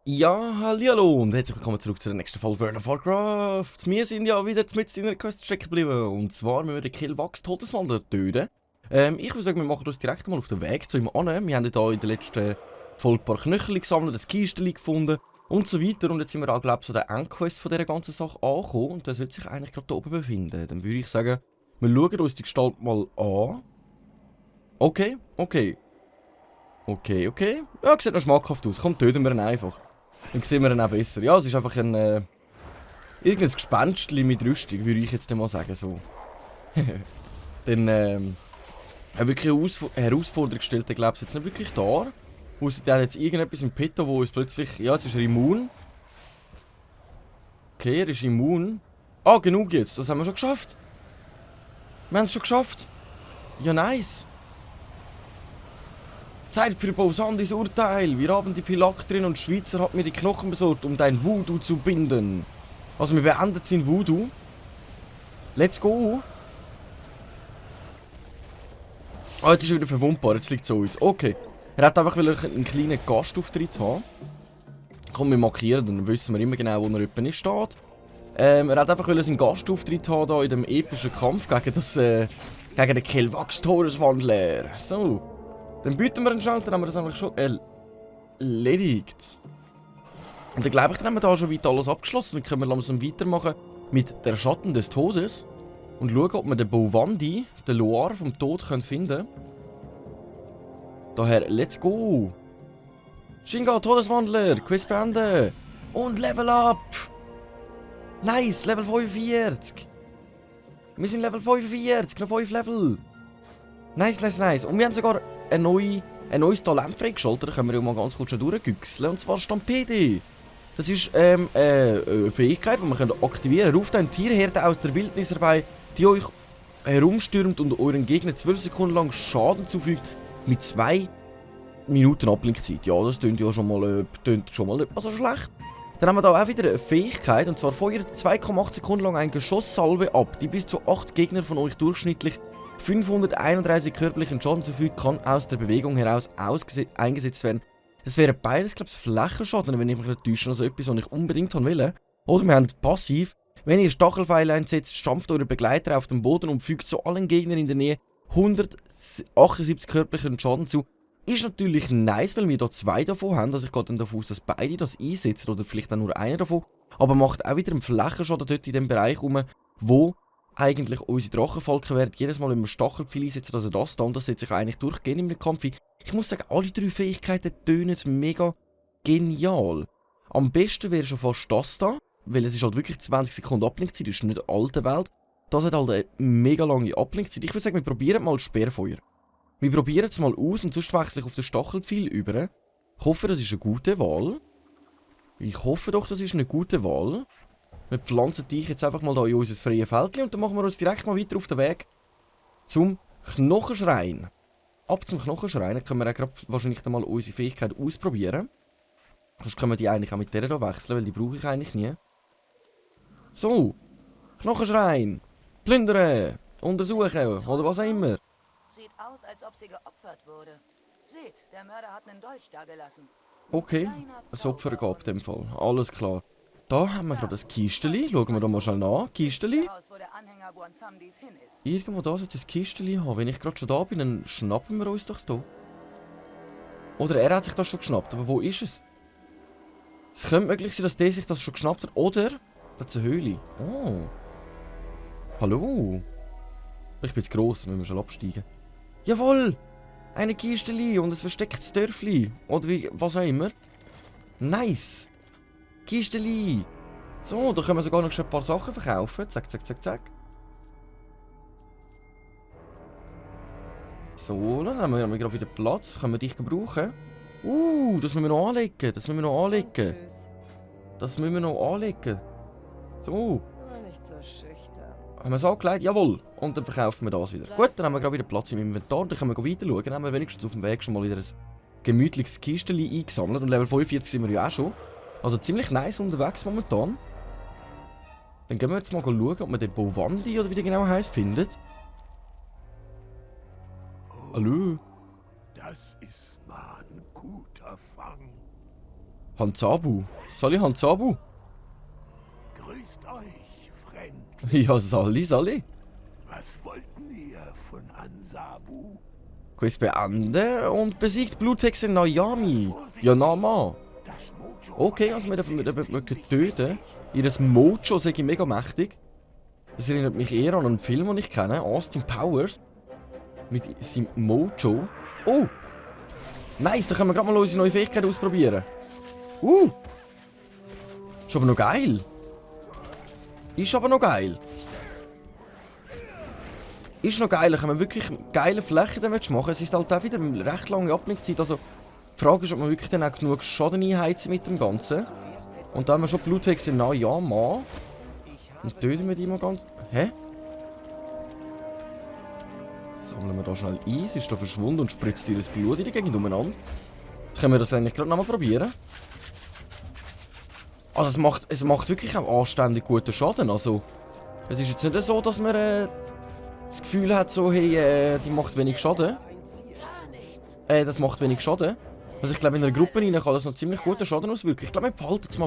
Ja, hallo und herzlich willkommen zurück zu der nächsten Folge World of Warcraft. Wir sind ja wieder mit in der Quest stecken geblieben und zwar müssen wir den Killvax Todeswanderer töten. Ich würde sagen, wir machen uns direkt mal auf den Weg zu ihm an. Wir haben hier in der letzten Folge ein paar Knöchel gesammelt, ein Kistchen gefunden und so weiter. Und jetzt sind wir auch, glaube ich, so der Endquest von dieser ganzen Sache angekommen und der sollte sich eigentlich gerade hier oben befinden. Dann würde ich sagen, wir schauen uns die Gestalt mal an. Okay. Ja, sieht noch schmackhaft aus. Komm, töten wir ihn einfach. Dann sehen wir ihn auch besser. Ja, es ist einfach ein irgendein Gespenstchen mit Rüstung, würde ich jetzt mal sagen. So. Dann hat wirklich eine Herausforderung gestellt, der glaubt es jetzt nicht wirklich da. Der hat jetzt irgendetwas im Petto, wo es plötzlich. Ja, jetzt ist er immun. Okay, er ist immun. Ah, genug jetzt. Das haben wir schon geschafft. Wir haben es schon geschafft. Ja, nice. Zeit für Bausandis Urteil. Wir haben die Pilakterin und Schweizer hat mir die Knochen besorgt, um dein Voodoo zu binden. Also wir beenden sein Voodoo. Let's go. Ah, jetzt ist er wieder verwundbar. Jetzt liegt es an uns. Okay. Er hat einfach einen kleinen Gastauftritt haben. Komm, wir markieren, dann wissen wir immer genau, wo er jemand ist, steht. Er hat einfach seinen Gastauftritt haben da in dem epischen Kampf gegen den Killvax Todeswandler. So. Dann bieten wir einen Schalter, dann haben wir das eigentlich schon erledigt. Und dann glaube ich, dann haben wir da schon weit alles abgeschlossen. Dann können wir langsam weitermachen mit der Schatten des Todes. Und schauen, ob wir den Bovandi, den Loar vom Tod, finden können. Daher, let's go! Shinga, Todeswandler, Quiz beenden! Und Level up! Nice, Level 45! Wir sind Level 45, noch 5 Level! Nice. Und wir haben sogar ein neues Talent freigeschaltet. Da können wir ja mal ganz kurz schon durchgüchseln. Und zwar Stampede. Das ist eine Fähigkeit, die wir aktivieren können. Ruft ein Tierherde aus der Wildnis herbei, die euch herumstürmt und euren Gegner 12 Sekunden lang Schaden zufügt mit 2 Minuten Ablenkzeit. Ja, das klingt ja schon mal so schlecht. Dann haben wir da auch wieder eine Fähigkeit, und zwar feuert 2,8 Sekunden lang eine Geschosssalve ab, die bis zu 8 Gegner von euch durchschnittlich 531 körperlichen Schaden zufügt, kann aus der Bewegung heraus eingesetzt werden. Das wäre beides, glaube ich, Flächenschaden, wenn ich mich nicht täusche, also etwas, was ich unbedingt haben will. Oder wir haben passiv, wenn ihr Stachelpfeile einsetzt, stampft eure Begleiter auf den Boden und fügt zu allen Gegnern in der Nähe 178 körperlichen Schaden zu. Ist natürlich nice, weil wir hier 2 davon haben, also ich gehe dann davon aus, dass beide das einsetzen, oder vielleicht auch nur einer davon. Aber macht auch wieder einen Flächenschaden dort in dem Bereich rum, wo eigentlich unsere Drachenfalken werden jedes Mal, wenn wir Stachelpfeile einsetzen, also das da, und das setzt sich eigentlich durchgehend im Kampf. Ich muss sagen, alle 3 Fähigkeiten tönen mega genial. Am besten wäre schon fast das da, weil es ist halt wirklich 20 Sekunden Ablenkzeit, das ist nicht alte Welt. Das hat halt eine mega lange Ablenkzeit. Ich würde sagen, wir probieren mal Sperrfeuer. Wir probieren es mal aus und sonst wechsle ich auf den Stachelpfeil über. Ich hoffe, das ist eine gute Wahl. Ich hoffe doch, das ist eine gute Wahl. Wir pflanzen dich jetzt einfach mal da in unser freies Feld und dann machen wir uns direkt mal weiter auf den Weg zum Knochenschrein. Ab zum Knochenschrein können wir auch gerade wahrscheinlich dann mal unsere Fähigkeit ausprobieren. Sonst können wir die eigentlich auch mit der hier wechseln, weil die brauche ich eigentlich nie. So, Knochenschrein, plündern, untersuchen oder was auch immer. Sieht aus, als ob sie geopfert wurde. Seht, der Mörder hat einen Dolch da gelassen. Okay, ein Opfer gab in dem Fall. Alles klar. Da haben wir gerade das Kisteli. Schauen wir da mal schnell nach. Kisteli. Irgendwo da sollte ein Kisteli haben. Wenn ich gerade schon da bin, dann schnappen wir uns doch hier. Oder er hat sich das schon geschnappt. Aber wo ist es? Es könnte möglich sein, dass der sich das schon geschnappt hat. Oder das ist eine Höhle. Oh. Hallo. Ich bin zu gross, müssen wir schon absteigen. Jawohl! Eine Kisteli und ein verstecktes Dörfli. Oder wie, was auch immer. Nice! Kisteli! So, da können wir sogar noch schon ein paar Sachen verkaufen. Zack. So, dann haben wir gerade wieder Platz. Können wir dich gebrauchen? Das müssen wir noch anlegen. Das müssen wir noch anlegen. So. Nicht so schüchtern. Haben wir es angelegt? Jawohl. Und dann verkaufen wir das wieder. Gut, dann haben wir gerade wieder Platz im Inventar. Dann können wir weiter schauen. Dann haben wir wenigstens auf dem Weg schon mal wieder ein gemütliches Kisteli eingesammelt. Und Level 45 sind wir ja auch schon. Also ziemlich nice unterwegs momentan. Dann gehen wir jetzt mal schauen, ob wir den Bovandi, oder wie der genau heisst, findet. Hallo? Das ist mal ein guter Fang. Hansabu. Sali Hansabu? Grüßt euch, Fremd. Ja, Sali. Was wollten ihr von Hansabu? Quest beenden und besiegt Bluthexe Nayami. Ja, Nama. Das Mojo Okay, also wir dürfen töten. Ihres Mojo ist mega mächtig. Das erinnert mich eher an einen Film, den ich kenne. Austin Powers. Mit seinem Mojo. Oh! Nice, da können wir gerade mal unsere neue Fähigkeit ausprobieren. Ist aber noch geil. Ist aber noch geil. Ist noch geil, da können wir wirklich geile Flächen damit machen. Es ist halt auch wieder eine recht lange Ablenkzeit. Also, die Frage ist, ob wir wirklich dann auch genug Schaden einheizen mit dem Ganzen. Und da haben wir schon Bluthexe Nayama. Und töten wir die mal ganz. Hä? Sammeln wir da schnell ein. Sie ist da verschwunden und spritzt ihr Blut in die Gegend umeinander. Jetzt können wir das eigentlich gerade nochmal probieren. Also es macht wirklich auch anständig guten Schaden. Also, es ist jetzt nicht so, dass man das Gefühl hat, so, hey, die macht wenig Schaden. Das macht wenig Schaden. Also ich glaube, in einer Gruppe rein kann das noch ziemlich guten Schaden auswirken. Ich glaube, wir behalten es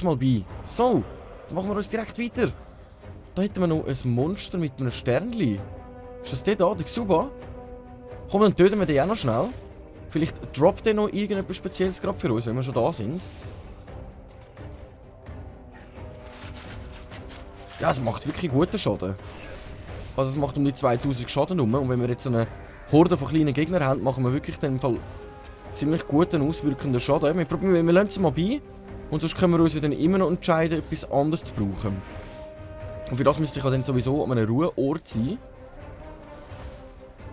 mal bei. So, dann machen wir uns direkt weiter. Da hätten wir noch ein Monster mit einem Sternli. Ist das der da, der Xuba? Komm, dann töten wir den auch noch schnell. Vielleicht droppt der noch irgendetwas Spezielles gerade für uns, wenn wir schon da sind. Ja, es macht wirklich guten Schaden. Also es macht um die 2000 Schaden rum. Und wenn wir jetzt eine Horde von kleinen Gegnern haben, machen wir wirklich in dem Fall ziemlich guten, auswirkenden Schaden. Wir lassen es mal bei. Und sonst können wir uns dann immer noch entscheiden, etwas anderes zu brauchen. Und für das müsste ich dann sowieso an einem Ruheort sein.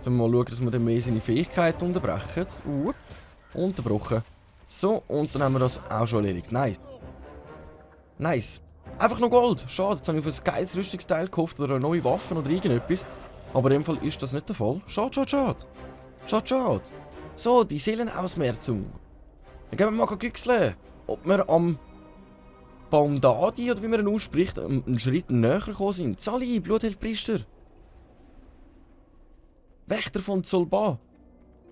Sollen wir mal schauen, dass wir dann mehr seine Fähigkeiten unterbrechen. Unterbrochen. So, und dann haben wir das auch schon erledigt. Nice. Einfach noch Gold. Schade, jetzt habe ich auf ein geiles Rüstungsteil gehofft oder eine neue Waffe oder irgendetwas. Aber in dem Fall ist das nicht der Fall. Schade. So, die Seelenausmerzung. Dann gehen wir mal güchseln. Ob wir am Baumdadi, oder wie man ihn ausspricht, einen Schritt näher gekommen sind. Sali, Bluthildpriester. Wächter von Zolba.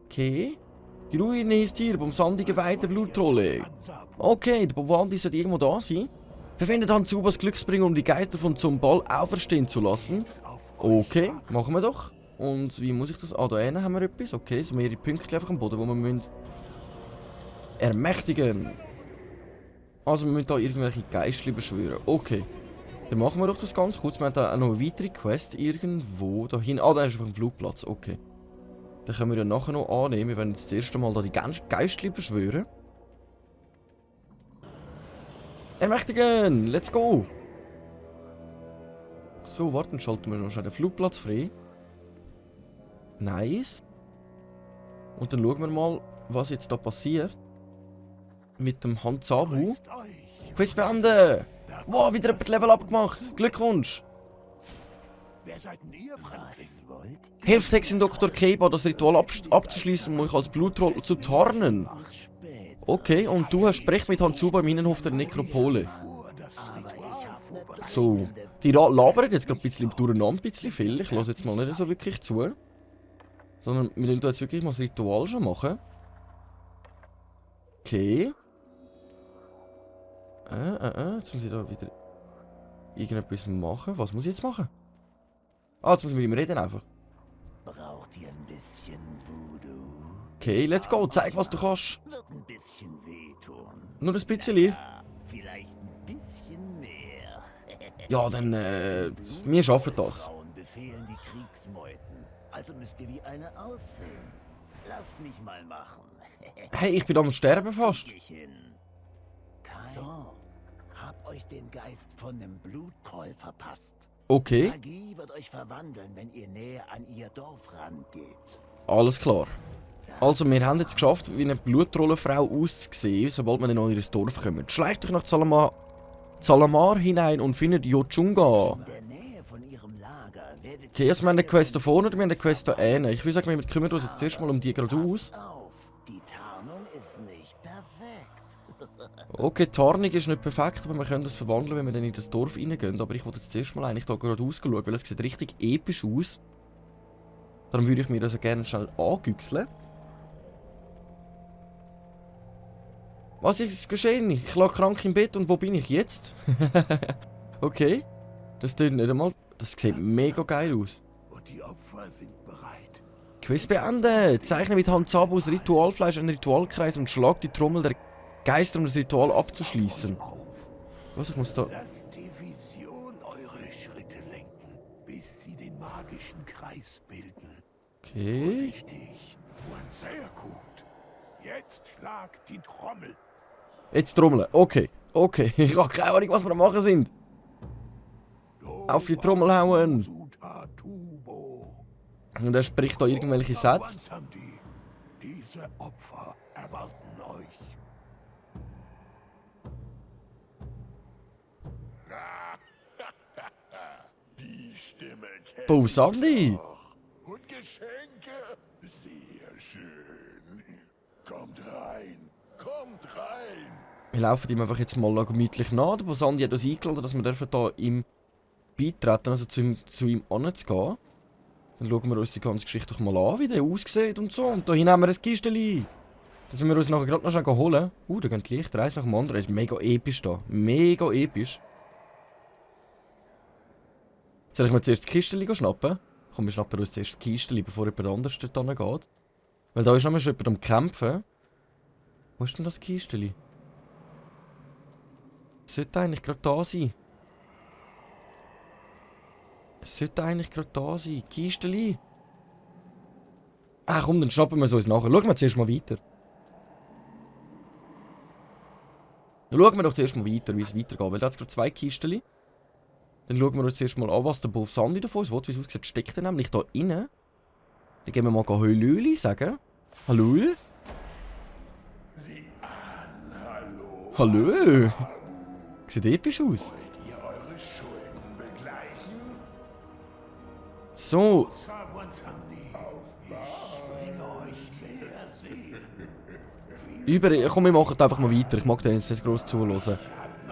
Okay. Die Ruine ist hier, beim sandigen Weiden Bluttrolle. Okay, der Bovandi sollte irgendwo da sein. Verwendet Hanzubas Glücksbringer, um die Geister von Zombal auferstehen zu lassen. Okay, machen wir doch. Und wie muss ich das? Ah, da hinten haben wir etwas. Okay, es sind mehrere Punkte einfach am Boden, wo wir müssen ermächtigen. Also wir müssen da irgendwelche Geistli beschwören. Okay. Dann machen wir doch das ganz kurz. Wir haben da auch noch eine weitere Quest irgendwo dahin. Ah, da ist auf dem Flugplatz. Okay. Dann können wir ja nachher noch annehmen. Wir werden jetzt das erste Mal da die Geistli beschwören. Ermächtigen! Let's go! So, warten, schalten wir noch schnell den Flugplatz frei. Nice. Und dann schauen wir mal, was jetzt da passiert. Mit dem Hansabu. Grüßt euch. Quest beenden! Wow, wieder jemand Level Up gemacht! Glückwunsch! Wer seid denn ihr, Fremdling? Hilft Hexin Dr. Keba, das Ritual abzuschließen, um euch als Blutroll zu tarnen. Okay, und du hast Sprech mit Hansuba im Innenhof der Nekropole. So, die labern jetzt gerade ein bisschen durcheinander, ein bisschen viel. Ich lasse jetzt mal nicht so wirklich zu. Sondern wir wollen jetzt wirklich mal das Ritual schon machen. Okay. Jetzt muss ich da wieder irgendetwas machen. Was muss ich jetzt machen? Ah, jetzt muss ich mit ihm reden einfach. Braucht ihr ein bisschen Voodoo? Okay, let's go. Zeig, was du kannst. Wird ein bisschen wehtun. Nur ein bisschen. Ja, vielleicht ein bisschen mehr. Ja, dann, wir schaffen das. Frauen befehlen die Kriegsmeuten. Also müsst ihr wie eine aussehen. Lasst mich mal machen. Hey, ich bin am Sterben fast. Krieg ich hin. So, hab euch den Geist von nem Bluttroll verpasst. Okay, Magie wird euch verwandeln, wenn ihr näher an ihr Dorf rangeht. alles klar. Also, wir haben jetzt geschafft, wie eine Blutrollenfrau auszusehen, sobald wir in ein neues Dorf kommen. Schleicht euch nach Zalamar hinein und findet Yochunga. In der Nähe von ihrem Lager werdet Okay, also wir haben eine Quest da vorne oder wir haben eine Quest da hinten. Ich würde sagen, wir kümmern uns jetzt erstmal um die geradeaus. Passt auf, die Tarnung ist nicht perfekt. Okay, die Tarnung ist nicht perfekt, aber wir können das verwandeln, wenn wir dann in das Dorf reingehen. Aber ich wollte jetzt zuerst mal eigentlich da gerade ausschauen, weil es sieht richtig episch aus. Darum würde ich mir also gerne schnell angüchseln. Was ist geschehen? Ich lag krank im Bett und wo bin ich jetzt? Okay. Das tut nicht einmal... Das sieht mega geil aus. Und die Opfer sind bereit. Quiz beendet! Zeichne mit Hand Zabo aus Ritualfleisch einen Ritualkreis und schlag die Trommel der Geister, um das Ritual abzuschließen. Auf. Was, ich muss da... Lasst die Vision eure Schritte lenken, bis sie den magischen Kreis bilden. Okay. Vorsichtig und sehr gut. Jetzt schlag die Trommel. Jetzt trommeln. Okay. Okay. Ich habe keine Ahnung, was wir am machen sind. Auf die Trommel hauen. Und er spricht da irgendwelche Sätze. Diese Opfer erwarten euch. Die Stimme kennt Bosandi. und Geschenke. Sehr schön. Kommt rein. Kommt rein. Wir laufen ihm einfach jetzt mal gemütlich nach. Der Bosandi hat uns eingeladen, dass wir dürfen da ihm beitreten, also zu ihm anzugehen. Dann schauen wir uns die ganze Geschichte doch mal an, wie der aussieht und so. Und da hinten haben wir ein Kisteli. Das müssen wir uns nachher gerade noch schnell holen. Da gehen die Lichter eins nach dem anderen. Das ist mega episch da. Mega episch. Soll ich mir zuerst das Kisteli schnappen? Komm, wir schnappen uns zuerst das Kisteli, bevor jemand anders dort hingeht. Weil da ist nämlich schon jemand am Kämpfen. Wo ist denn das Kisteli? Es sollte eigentlich gerade da sein. Es sollte eigentlich gerade da sein. Kisteli. Ah komm, dann schnappen wir es uns nachher. Schauen wir zuerst mal weiter. Schauen wir doch zuerst mal weiter, wie es weitergeht. Weil da hat es gerade 2 Kisteli. Dann schauen wir uns zuerst mal an, was der Bosandi davon ist. Wie es aussieht, steckt er nämlich da rein. Dann gehen wir mal Hallöli sagen. Hallo? Sieh an, hallo. Hallo? Sieht episch aus. Wollt ihr eure Schulden begleichen? So. Sawonsandi, ich bringe euch leer Seelen. Komm, wir machen einfach mal weiter. Ich mag den jetzt nicht gross zuhören.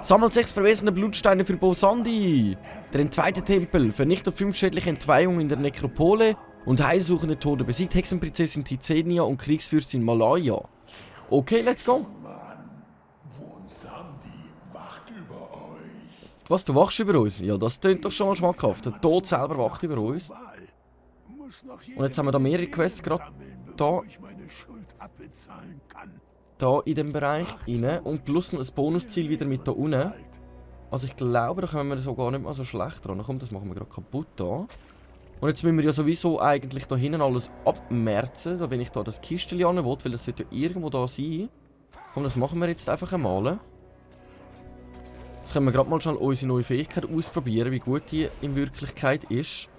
Sammelt 6 verwesene Blutsteine für Bosandi. Der entzweite Tempel vernichtet 5 schädliche Entweihungen in der Nekropole und heilsuchende Tode besiegt Hexenprinzessin Tizenia und Kriegsfürstin Malaya. Okay, let's go. Sawonsandi wacht über euch. Was, du wachst über uns? Ja, das klingt doch schon mal schmackhaft. Der Tod selber wacht über uns. Und jetzt haben wir da mehrere Quests gerade da. Ich meine Schuld abbezahlen kann. Da in dem Bereich rein. Und plus noch ein Bonusziel wieder mit da unten. Also ich glaube, da kommen wir so gar nicht mal so schlecht dran. Komm, das machen wir gerade kaputt da. Und jetzt müssen wir ja sowieso eigentlich da hinten alles abmerzen. Da wenn ich da das Kisteli an will, weil das sollte ja irgendwo da sein. Komm, das machen wir jetzt einfach einmal. Jetzt können wir gerade mal schnell unsere neue Fähigkeit ausprobieren, wie gut die in Wirklichkeit ist.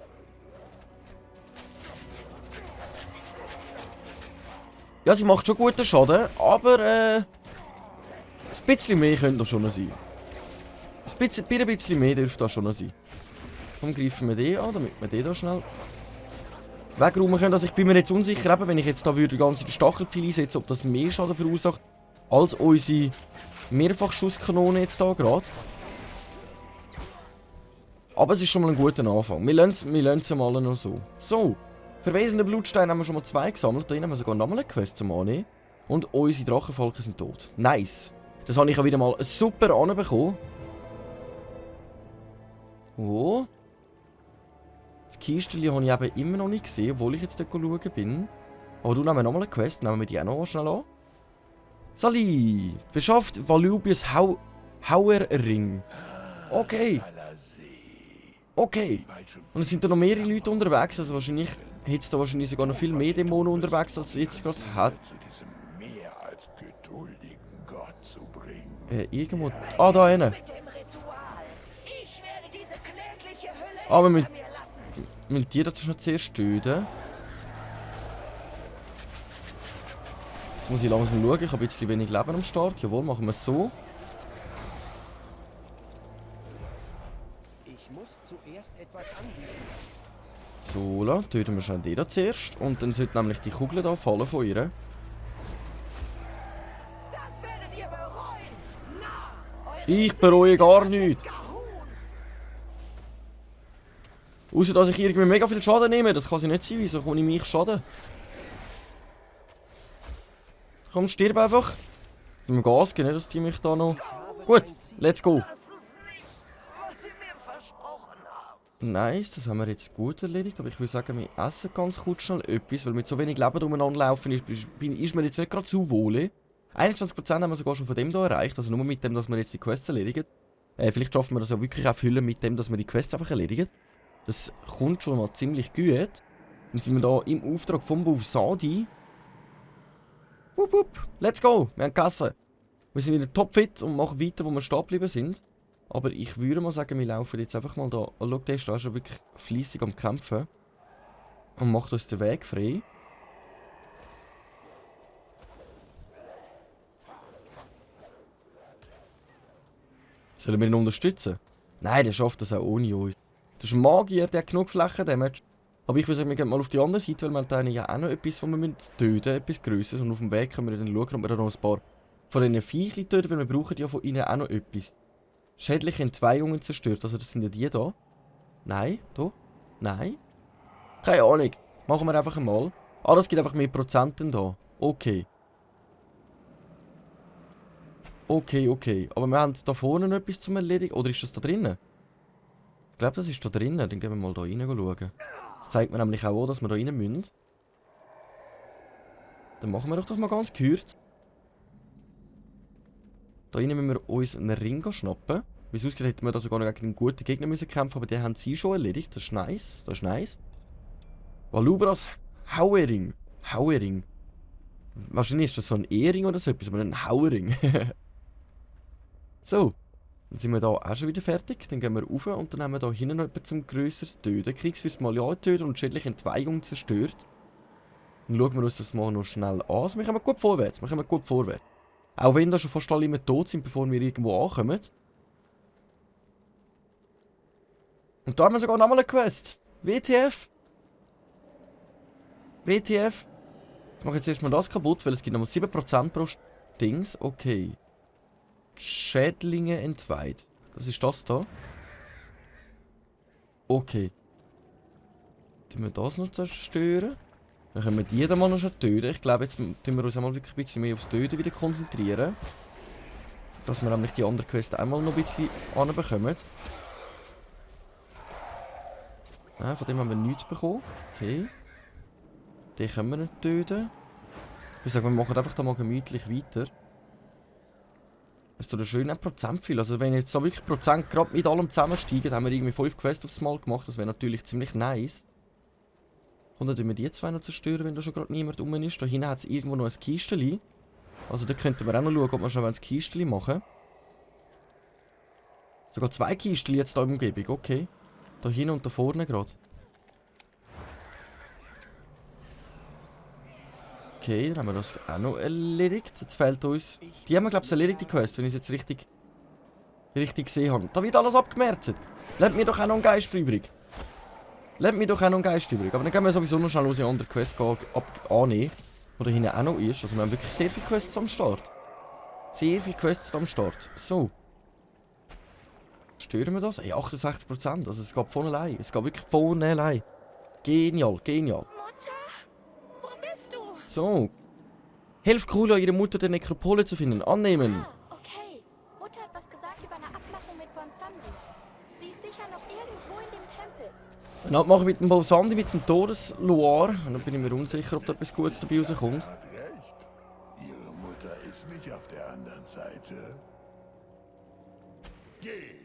Ja, sie macht schon guten Schaden, aber ein bisschen mehr könnte noch schon noch sein. Ein bisschen mehr dürfte da schon noch sein. Komm, greifen wir den an, damit wir den da schnell wegräumen können. Also ich bin mir jetzt unsicher, eben, wenn ich jetzt da die ganze Stachelpfeile einsetze, ob das mehr Schaden verursacht als unsere Mehrfachschusskanone jetzt da gerade. Aber es ist schon mal ein guter Anfang. Wir lassen es mal noch so. So. Verwesende Blutsteine haben wir schon mal 2 gesammelt. Da haben wir sogar nochmal eine Quest zum Annehmen. Und unsere Drachenfalken sind tot. Nice. Das habe ich auch wieder mal super anbekommen. Oh. Das Kisteli habe ich eben immer noch nicht gesehen, obwohl ich jetzt dort schauen bin. Aber du, nehmen wir nochmal eine Quest. Nehmen wir die auch noch schnell an. Sali. Verschafft Valubius Hauerring. Okay. Okay. Und es sind da noch mehrere Leute unterwegs. Also wahrscheinlich hätte es da wahrscheinlich sogar noch viel mehr Dämonen unterwegs, als es jetzt gerade hat. Zu diesem mehr als geduldigen Gott zu bringen. Irgendwo... Ah, da hinten. Mit dem Ritual. Ich werde diese klägliche Hülle Aber mit... hinter mir lassen. Mit dir dazu schon zuerst töten. Jetzt muss ich langsam schauen. Ich habe ein bisschen wenig Leben am Start. Jawohl, machen wir es so. Ich muss zuerst etwas anbieten. So, töten wir schnell den da zuerst. Und dann sollte nämlich die Kugel da fallen von ihr. Das werdet ihr bereuen. Ich bereue gar nichts. Außer dass ich irgendwie mega viel Schaden nehme. Das kann sie nicht sein. Wieso kann ich mich schaden? Komm, stirb einfach. Ich muss Gas geben, dass die mich da noch... Gut, let's go. Nice, das haben wir jetzt gut erledigt. Aber ich würde sagen, wir essen ganz kurz schnell etwas. Weil mit so wenig Leben umeinander laufen ist mir jetzt nicht gerade zu wohl. 21% haben wir sogar schon von dem hier erreicht. Also nur mit dem, dass wir jetzt die Quests erledigen. Vielleicht schaffen wir das ja wirklich auch füllen mit dem, dass wir die Quests einfach erledigen. Das kommt schon mal ziemlich gut. Dann sind wir hier im Auftrag von Bufsadi. Wupp, wupp. Let's go. Wir haben Kasse. Wir sind wieder topfit und machen weiter, wo wir stehen geblieben sind. Aber ich würde mal sagen, wir laufen jetzt einfach mal da. Oh, schau, der ist da schon wirklich fleissig am Kämpfen. Und macht uns den Weg frei. Sollen wir ihn unterstützen? Nein, der schafft das auch ohne uns. Das ist ein Magier, der hat genug Flächen-Damage. Aber ich würde sagen, wir gehen mal auf die andere Seite, weil wir haben ja auch noch etwas, was wir töten müssen. Etwas Größeres. Und auf dem Weg können wir dann schauen, ob wir da noch ein paar von diesen Viechchen töten, weil wir brauchen ja von ihnen auch noch etwas. Schädliche Entweihungen zerstört. Also das sind ja die da. Nein, da. Nein. Keine Ahnung. Machen wir einfach einmal. Ah, das gibt einfach mehr Prozenten da. Okay. Okay. Aber wir haben da vorne noch etwas zum Erledigen. Oder ist das da drinnen? Ich glaube, das ist da drinnen. Dann gehen wir mal da rein schauen. Das zeigt mir nämlich auch, dass wir da rein müssen. Dann machen wir doch das mal ganz kurz. Da rein müssen wir uns einen Ring schnappen. Wie es aussieht, hätten wir da sogar noch gegen einen guten Gegner müssen kämpfen, aber den haben sie schon erledigt. Das ist nice. Das ist nice. Valubras Hauering. Hauering. Wahrscheinlich ist das so ein Ehering oder so etwas, aber ein Hauering. So. Dann sind wir da auch schon wieder fertig. Dann gehen wir rauf und dann haben wir da hinten noch etwas zum grösseres Töten. Kriegsfürst Malian töten und schädliche Entweihung zerstört. Dann schauen wir uns das mal noch schnell an. Also wir kommen gut vorwärts. Auch wenn da schon fast alle immer tot sind, bevor wir irgendwo ankommen. Und da haben wir sogar nochmal eine Quest. WTF. WTF. Ich mache jetzt erstmal das kaputt, weil es gibt nochmal 7% pro Dings. Okay. Schädlinge entweiht. Das ist das da. Okay. Tun wir das noch zerstören? Dann können wir die dann mal noch schon töten. Ich glaube, jetzt tun wir uns einmal wirklich ein bisschen mehr aufs Töten wieder konzentrieren. Dass wir nämlich die andere Quest einmal noch ein bisschen anbekommen. Ja, von dem haben wir nichts bekommen. Okay. Den können wir nicht töten. Ich sage, wir machen einfach da mal gemütlich weiter. Es tut ein schöner Prozent viel. Also wenn jetzt so wirklich Prozent gerade mit allem zusammensteigen, haben wir irgendwie 5 Quests aufs Mal gemacht. Das wäre natürlich ziemlich nice. Und dann tun wir die zwei noch zerstören, wenn da schon gerade niemand rum ist. Da hinten hat es irgendwo noch ein Kisteli. Also da könnten wir auch noch schauen, ob wir schon ein Kisteli machen. Sogar 2 Kisteli jetzt da in der Umgebung, okay. Da hinten und da vorne gerade. Okay, dann haben wir das auch noch erledigt. Jetzt fehlt uns... Die haben wir, glaube ich, erledigt, die Quest, wenn ich es jetzt richtig gesehen habe. Da wird alles abgemerzt. Lasst mir doch auch noch einen Geist übrig. Aber dann gehen wir sowieso noch schnell unsere andere Quest annehmen. Die da hinten auch noch ist. Also wir haben wirklich sehr viele Quests am Start. So. Stören wir das? Ey, 68%. Also es geht von allein. Es geht wirklich von allein. Genial. Mutter, wo bist du? So. Helft Krula, ihre Mutter der Nekropole zu finden. Annehmen. Ah, okay. Mutter hat was gesagt über eine Abmachung mit Bonsandi. Sie ist sicher noch irgendwo in dem Tempel. Eine Abmachung mit dem Bonsandi, mit dem Todesloir. Und dann bin ich mir unsicher, ob da etwas Gutes dabei rauskommt. Hat recht. Ihre Mutter ist nicht auf der anderen Seite. Geht!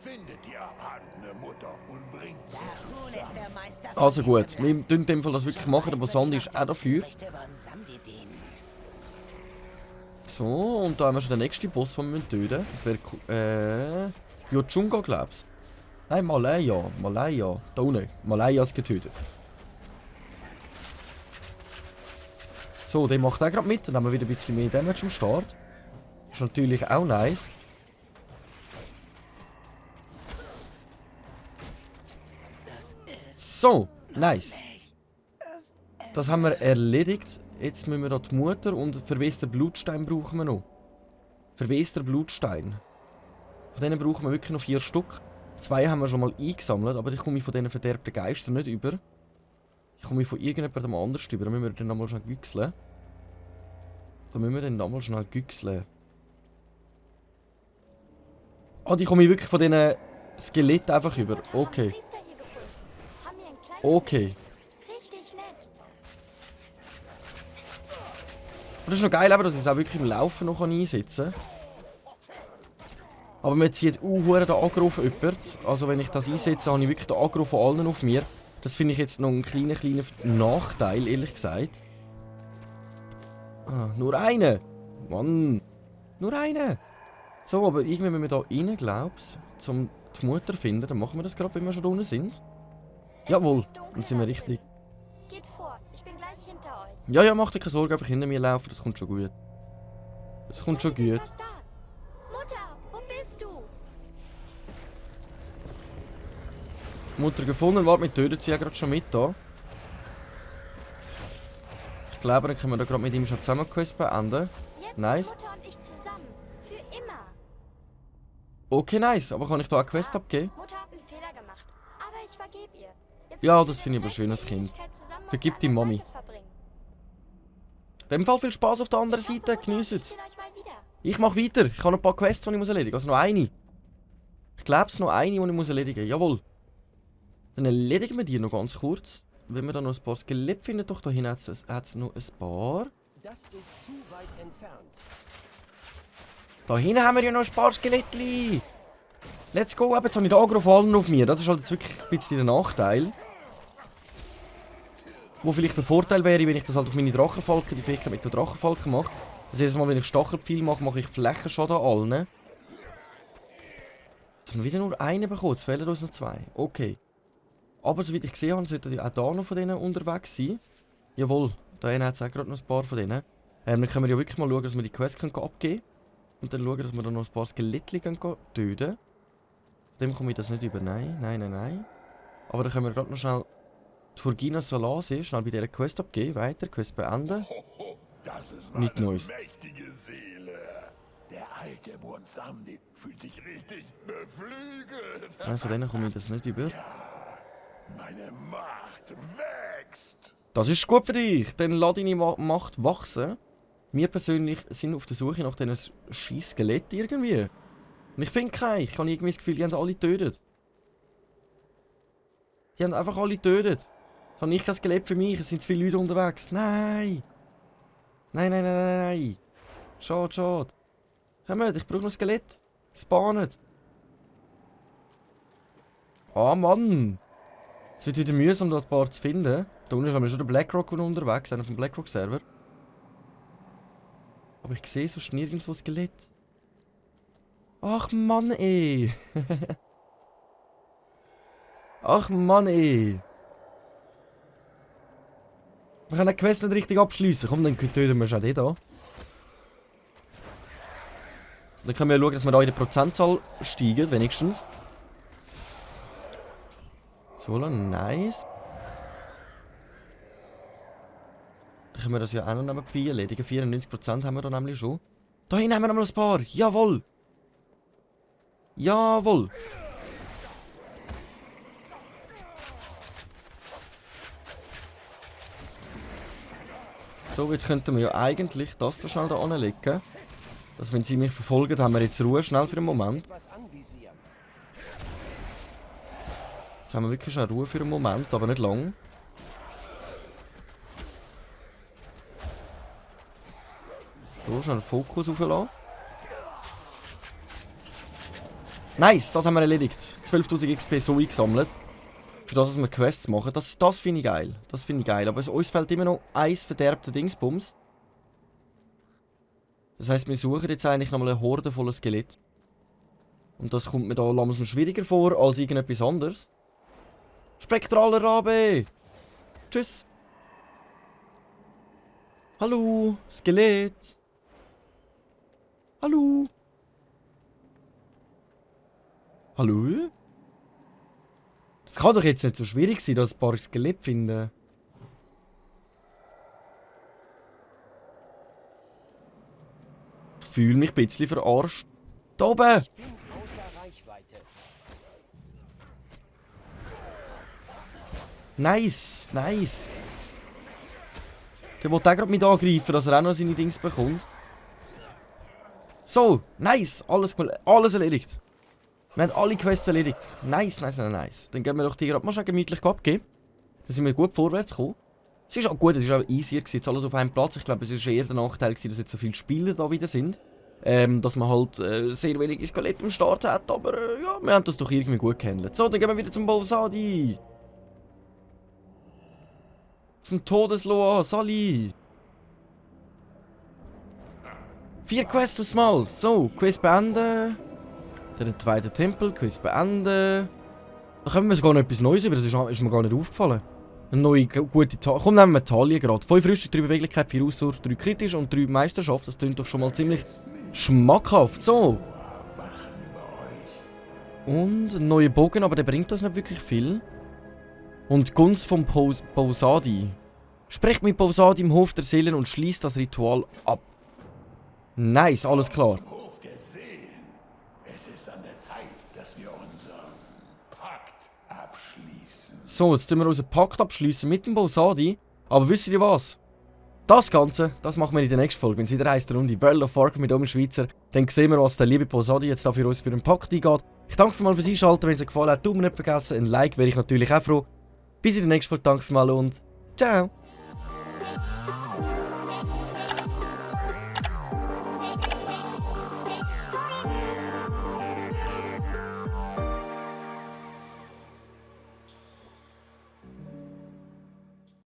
Findet die abhandene Mutter und bringt sie Nun ist zusammen. der Meister. Also gut, wir tun in dem Fall das wirklich machen. Der Bonsandi ist auch dafür. Möchte Bonsandi dienen. So, und da haben wir schon den nächsten Boss, den wir töten müssen. Das wäre Yochunga, glaub's. Nein, Malaya. Da unten. Malaya ist getötet. So, der macht auch gerade mit. Dann haben wir wieder ein bisschen mehr Damage am Start. Ist natürlich auch nice. So, nice. Das haben wir erledigt. Jetzt müssen wir da die Mutter und verwessten Blutstein brauchen wir noch. Verwester Blutstein. Von denen brauchen wir wirklich noch 4 Stück. 2 haben wir schon mal eingesammelt, aber ich komme von diesen verderbten Geistern nicht über. Ich komme von irgendjemandem anders über. Da müssen wir dann nochmal schnell güchseln. Ah, die komme ich wirklich von diesen Skeletten einfach über. Okay. Priester hier gefunden. Haben mir ein Kleid Okay. Richtig nett. Und das ist noch geil, aber dass ich es auch wirklich im Laufen noch einsetzen kann. Aber man zieht den Aggro auf jemanden. Also wenn ich das einsetze, habe ich wirklich den Aggro von allen auf mir. Das finde ich jetzt noch einen kleinen Nachteil, ehrlich gesagt. Ah, nur eine! Mann! Nur eine! So, aber irgendwie müssen wir da rein, glaubst du, um die Mutter zu finden. Dann machen wir das gerade, wenn wir schon da unten sind. Jawohl, dann sind wir richtig. Geht vor, ich bin gleich hinter euch. Ja, ja, mach dir keine Sorge, einfach hinter mir laufen, das kommt schon gut. Das kommt schon Da ist gut. etwas da. Mutter, wo bist du? Mutter gefunden, warte, wir töten sie ja gerade schon mit da. Ich glaube, dann können wir da gerade mit ihm schon zusammen Quest beenden. Jetzt Nice. sind Mutter und ich zusammen. Für immer. Okay, nice. Aber kann ich da eine Quest abgeben? Mutter hat einen Fehler gemacht, aber ich vergebe ihr. Jetzt Ja, können das wir finde ich den aber schön als Rest der Kind. Ewigkeit zusammen auf Vergib der die anderen Mami. Seite verbringen. In dem Fall viel Spaß auf der anderen Ich hoffe, Seite. Mutter und Geniessen ich es. sehen euch mal wieder. Ich mache weiter. Ich habe noch ein paar Quests, die ich erledigen muss. Also noch eine. Ich glaube, es ist noch eine, die ich erledigen muss. Jawohl. Dann erledigen wir die noch ganz kurz. Wenn wir da noch ein paar Skelette finden, doch da hinten hat es noch ein paar. Das ist zu weit entfernt. Da hinten haben wir ja noch ein paar Skelettchen. Let's go. Aber jetzt habe ich den Aggro von allen auf mir. Das ist halt jetzt wirklich ein bisschen der Nachteil. Wo vielleicht der Vorteil wäre, wenn ich das halt auf meine Drachenfalken, die Fähigkeit mit den Drachenfalken mache. Also jedes Mal, wenn ich Stachelpfeil mache, mache ich Flächenschaden an allen. Jetzt haben wir wieder nur einen bekommen. Es fehlen uns noch 2. Okay. Aber soweit ich gesehen habe, sollten die auch da noch von denen unterwegs sein. Jawohl. Da hat es auch gerade noch ein paar von denen. Dann können wir ja wirklich mal schauen, dass wir die Quest abgeben können. Und dann schauen, dass wir da noch ein paar Skelettchen töten. Dem komme ich das nicht über. Nein, nein, nein, nein. Aber dann können wir gerade noch schnell die Furgina Solase schnell bei dieser Quest abgeben. Weiter, Quest beenden. Das ist Nicht meine Neues. mächtige Seele. Der alte Bonsamdi fühlt sich richtig beflügelt. Nein, von denen komme ich das nicht über. Meine Macht wächst. Das ist gut für dich. Dann lass deine Macht wachsen. Wir persönlich sind auf der Suche nach diesen scheiß Skeletten irgendwie. Und ich finde keinen. Ich habe irgendwie das Gefühl, die haben alle getötet. Die haben einfach alle getötet. Das habe ich kein Skelett für mich. Es sind zu viele Leute unterwegs. Nein. Nein, nein, nein, nein, nein. Schade, schade. Kommt, ich brauche noch ein Skelett. Spawnet. Ah, Mann. Es wird wieder mühsam, da ein paar zu finden. Da unten haben wir schon den Blackrock unterwegs, einer vom Blackrock-Server. Aber ich sehe sonst nirgendwo Skelett. Ach Mann, ey. Ach Mann, ey. Wir können die Quest nicht richtig abschließen. Komm, dann töten wir schon den da. Dann können wir schauen, dass wir da in der Prozentzahl steigen, wenigstens. So, nice. Dann können wir das ja auch noch nebenbei erledigen. 94% haben wir da nämlich schon. Da hinten haben wir noch mal ein paar. Jawohl. Jawohl. So, jetzt könnten wir ja eigentlich das da schnell da anlegen. Dass wenn sie mich verfolgen, haben wir jetzt Ruhe schnell für einen Moment. Etwas anvisieren. Jetzt haben wir wirklich schon Ruhe für einen Moment, aber nicht lang. So, schnell Fokus aufladen. Nice, das haben wir erledigt. 12.000 XP so eingesammelt. Für das, dass wir Quests machen. Das finde ich geil. Das finde ich geil. Aber uns fehlt immer noch eins verderbte Dingsbums. Das heisst, wir suchen jetzt eigentlich nochmal eine Horde voller Skelett. Und das kommt mir da langsam schwieriger vor als irgendetwas anderes. Spektraler Rabe! Tschüss! Hallo! Skelett! Hallo! Hallo? Das kann doch jetzt nicht so schwierig sein, dass ein paar Skelett finden. Ich fühle mich ein bisschen verarscht. Da oben! Ich bin außer Reichweite. Nice, nice. Der wollte auch gerade mit angreifen, dass er auch noch seine Dings bekommt. So, nice. Alles erledigt. Wir haben alle Quests erledigt. Nice, nice, nice, nice. Dann gehen wir doch die gerade mal schon gemütlich abgeben. Dann sind wir gut vorwärts gekommen. Es ist auch gut, es ist auch easier gewesen, jetzt alles auf einem Platz. Ich glaube, es war eher der Nachteil gewesen, dass jetzt so viele Spieler da wieder sind. Dass man halt sehr wenig Skelett am Start hat, aber ja, wir haben das doch irgendwie gut gehandelt. So, dann gehen wir wieder zum Bovsadi. Zum Todesloa, Sali. 4 Quests aufs Mal. So, Quest beenden. Dann der zweite Tempel, Quest beenden. Da kommen wir sogar noch etwas Neues über, das ist mir gar nicht aufgefallen. Eine neue, gute Talie. Komm, nehmen wir Talie gerade. 5 Rüstung, 3 Beweglichkeit, 4 Ausdauer, 3 kritisch und 3 Meisterschaft. Das klingt doch schon mal ziemlich schmackhaft. So. Und ein neuer Bogen, aber der bringt das nicht wirklich viel. Und Gunst vom Bovsadi. Sprecht mit Bovsadi im Hof der Seelen und schließt das Ritual ab. Nice, alles klar. Im Hof der Seelen. Es ist an der Zeit, dass wir unseren Pakt abschließen. So, jetzt müssen wir unseren Pakt abschließen mit dem Bovsadi. Aber wisst ihr was? Das Ganze, das machen wir in der nächsten Folge. Wenn es wieder heisst, Runde World of Warcraft mit Omen Schweizer, dann sehen wir, was der liebe Bovsadi jetzt da für uns für einen Pakt eingeht. Ich danke mal fürs Einschalten. Wenn es euch gefallen hat, Daumen nicht vergessen. Ein Like wäre ich natürlich auch froh. Bis in der nächsten Folge. Danke mal und ciao.